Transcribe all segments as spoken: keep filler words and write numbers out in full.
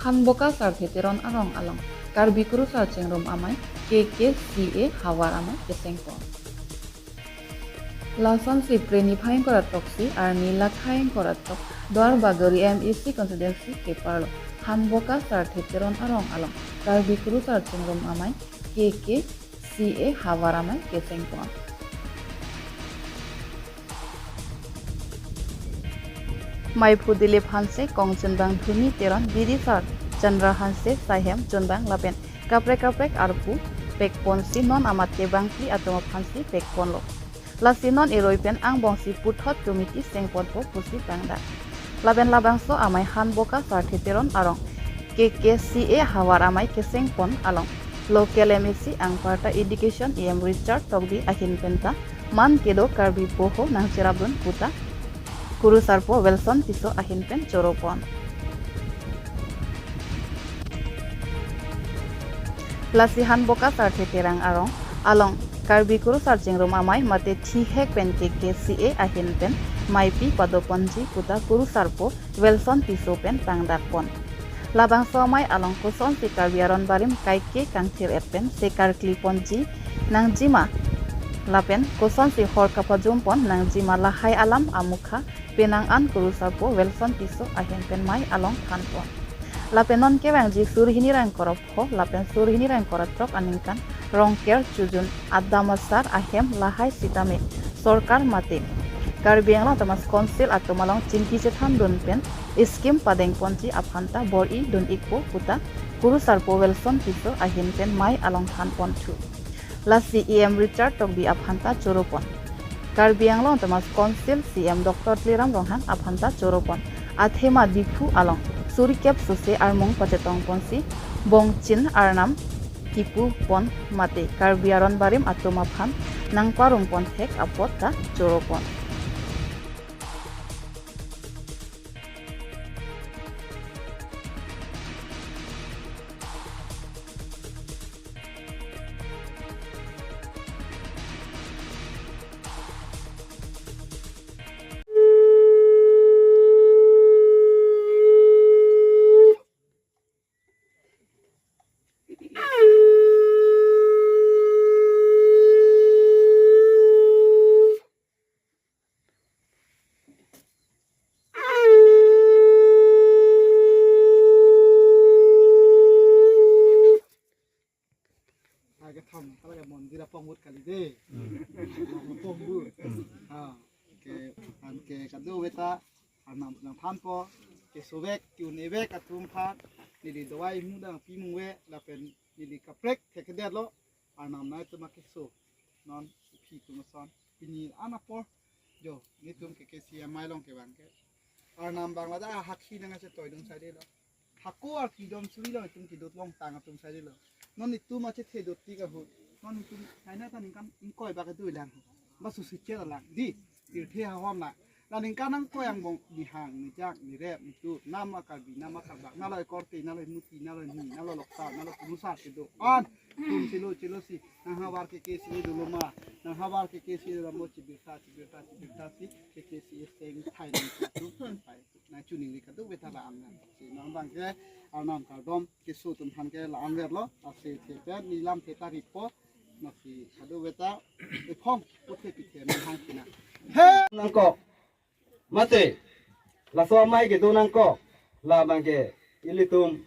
Hanboka Sarthe Teron arong along Karbi Kurusar Chingrum Amei, K K C A havar amei kesengpon. Lasonsi Phre niphai ingkoi ra throk isi arni lakhai ingkoi ra throk Duarbagori M A C constituency keparlo Hanboka Sarthe Teron arong along Karbi Kurusar Chingrum Amei, K K C A havar amei kesengpon. Maiphu Dilip Hanse, Kongchunbang Dhoni Teron, Bidisar Chandra Hanse, Saihem Chunbang lapen kaprek kaprek arpu pekponsi non amat ke bangphli atum aphansi pekponlo. Lasi non eroi pen angbongsi puthot committee sengponpo pusi pangdak. Lapen labangso amei Hanboka Sarthe Teron arong K K C A havar amei kesengpon along local M A C anparta Education E M Richard Tokbi ahin penta man kedo Karbi poho nangcherapdun puta Kurusarpo Welson Tisso ahin pen choropon. Lasi Hanboka Sarthe Teron arong along Karbi Kurusar Chingrum Amei mate thihek pen K K C A ahin pen meipi padoponji puta Kurusarpo Welson Tisso pen pangdakpon. Labangso amei along kosonsi Karbi aron barim kaike kangthir-et pen sekarkliponji nangjima lapen kosonsi hor kapajumpon nangjima lahai alam amukha penang an Kurusarpo Welson Tisso ahin pen mei along thanpon. Lapen non kevangji sur hini ra ingkoi ra pho lapen sur hini ra ingkoi ra throk aningkan Rongker Chojun Adam Asar ahem lahai sitame sorkar mate Karbi Anglong Autonomous Council atum along chingki chethandun pen scheme padengponji aphanta bor-i dun-ikpo puta Kurusarpo Welson Tisso ahin pen mei along thanponthu. Lasi E M Richard Tokbi aphanta choropon. Karbi Anglong Autonomous Council C E M Doctor Tuliram Ronghang aphanta choropon. Athema Diphu along suri kep sose armung pachetongponsi bongchin arnam kipupon mate Karbi aron barim atum aphan nangparongpon thek apot ta choropon. Ake thom, kala ke mondir apong but kali de. Apong but. Ah, ke, anke kadokave ta, arnam nangthanpo, kesovek, ke-unvek atum aphan, neli dawai mudang pimungve, lapen neli kaprek thekthedetlo, arnam nangtum akeso, non aphi atum ason, pini an apor, jo, netum K K C A amei along kevang ke. Arnam bang lada hakhi nangkachetoidun saidelo. Hako arki dom suri lo itum kidot longtang atum saidelo. Non itum achethe dottik ahut. Non itum kaina ta ningkan ingkoi bak kedolang. Ba susi chelang. Di, pirthe ahom na. La ningkan nangkoi angbong nihang, nijak, nirep, nitu, nam a-Karbi, nam a-Karbak, nalo ekorte, nalo emuti, nalo ni, nalo lokta, nalo Kurusar kedo-an. Itum chelo, chelosi, nanghavar K K C A dolo ma, nanghavar K K C A dolo ma, chibirta, chibirta, chibirtasi, K K C A seng thai nang tu, thai. Nangchiningri kadokave ta la-an nang. Si non bang ke, arnam kardom, keso atum aphan ke la-an verlo, lasi thepen, nelam theta ripo, lasi kadokave ta, ephong, puthe pithe, nang hang kina. He! Nangkok. Mate, laso amei kedo nangkok, labang ke ilitum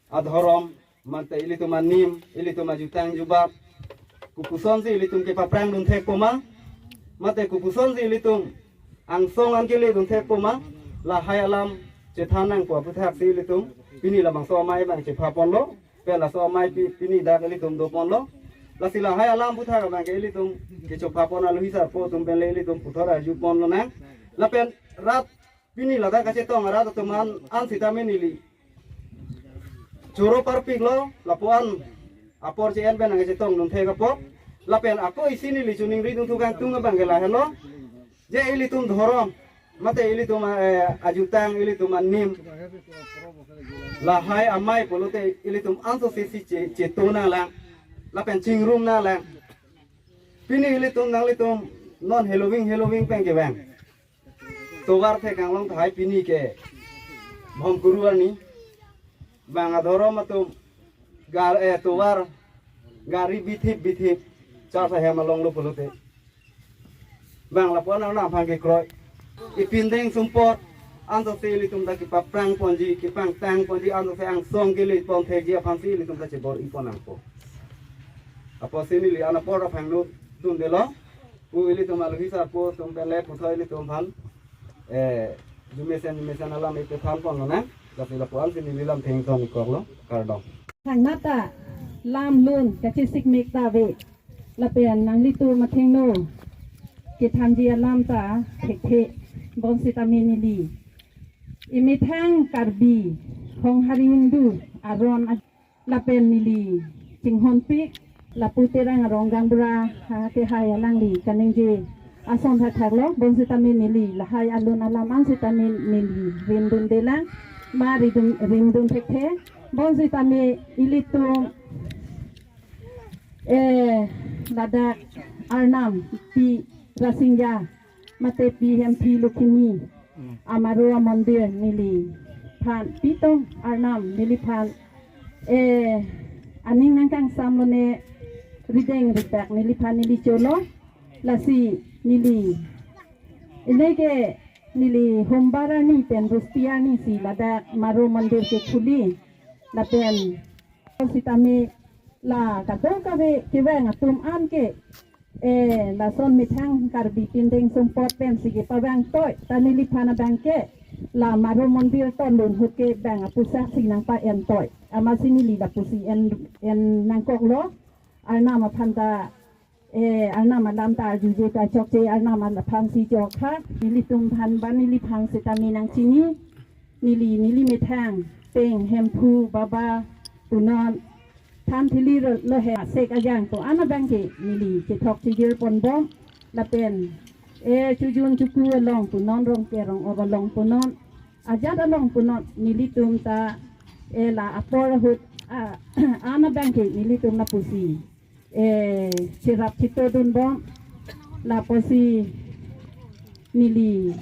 adhorom, mate ilitum anim, ilitum ajutang jubab, kopusonsi ilitum kepaphrangdun thekpo ma, mate kopusonsi ilitum angsong an keledun thekpo ma, lahai alam chethan nangpo aputhaksi ilitum pini labangso amei bang chephaponlo. Pen laso amei pi-, pini dak ilitum doponlo. Lasi lahai alam aputhak abang ke ilitum kechokphapon alohi sarpo atum pen le ilitum puthot arjupon lonang. Lapen rat pini ladak kachetong arat atum an, an sitame neli choro parpiklo, lapu-an apor che-en pen nangkachetongdun thek apot. Lapen ako isi neli chiningridun thukang tung abang ke lahenlo. Je ilitum dhorom, mate ilitum, eh, ajutang, ilitum anim, lahai amei pulote ilitum ansose si che-, cheto nanglang, lapen chingrum nanglang. Pini ilitum nanglitum non heloving heloving pen kevang. Tovar thek anglong tahai pini ke Bhomkuru arni. Bang adhorom atum gar eh tovar gari bithip bithip church ahem along lo pulote. Bang lapu-an Arnam aphan kekroi. Ipindeng sumpot antosi ilitum ta kepaphrang ponji, kepangtang ponji, antosi angsong kele pon thekji aphansi ilitum ta chebor-i pon nangpo. Apotsi neli an apor aphan nu dundelo. Pu ilitum alohi sarpo atum pen le puthot ilitum aphan, eh, jumesen jumesen alam ipethan pon lonang. Lasi lapu-ansi neli lam thengthon ikoklo, kardom. Thangnat ta lam lun kachesik mek ta ave. Lapen nanglitum athengno kethanji alam ta thekthe, bonsitame neli emethang Karbi Honghari Hindu aron a-, lapen neli chinghonpik lapu Terang arong gaonbura ha kehai alangli kaningje ason thakthaklok, bonsitame neli lahai alun alam an sitame neli rimdundelang, ma ridun rimdun thekthe, bonsitame ilitum eh, ladak Arnam Pi Rasingja mate Pi Hemphi Lukhimi amaro amondir neliphan pitong Arnam neliphan, eh, aning nangkangsam lone rideng ritak neliphan neli cholo. Lasi neli, neli ke neli Hombar arni pen Rusti arnisi ladak maro mondir kekhuli lapen sitame la kadokave kevang atum an ke, eh, lason methang Karbi pindeng sumpot pensi kepavang toi, ta neliphan abang ke la maro mondir tondun ahut ke bang apusaksi nangpa-en toi. Amatsi neli lapusi en, en nangkoklo. Arnam aphan ta, eh, Arnam alam ta arjuje ta chokche, Arnam aphansi chok ha. Nelitum aphan ba neliphan sitame nangchini. Neli, neli methang Peng Hemphu Baba punon, Thanthili lo, lo he sek ajang to an abang ke neli chethok chijir ponbom lapen, eh, chojun choku along punon, rong ke rong-op along punon, ajat along punon, nelitum ta, eh, la apor ahut, ah, an abang ke nelitum lapusi, eh, cherap chitodunbom, lapusi neli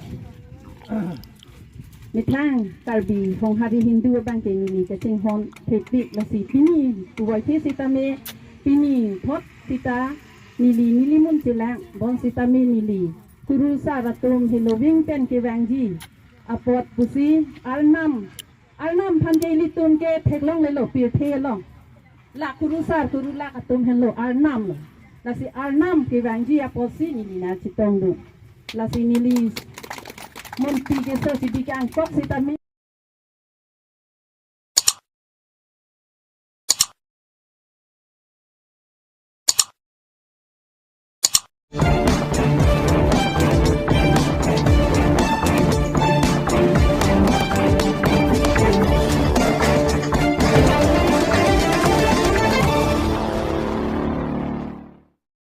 methang Karbi Honghari Hindu abang ke neli kachinghon thepik. Lasi pini puvoiphit sitame, pini thot sita neli nelimun chelang, bonsitame neli kurusar atum heloving pen kevangji apot pusi Arnam, Arnam aphan ke ilitum ke theklonglelo, pirthe along. La kurusar kurulak atum henlo, Arnam lo. Lasi Arnam kevangji apotsi neli nangchetongdun. Lasi neli monpi keso chibi kangkok sitame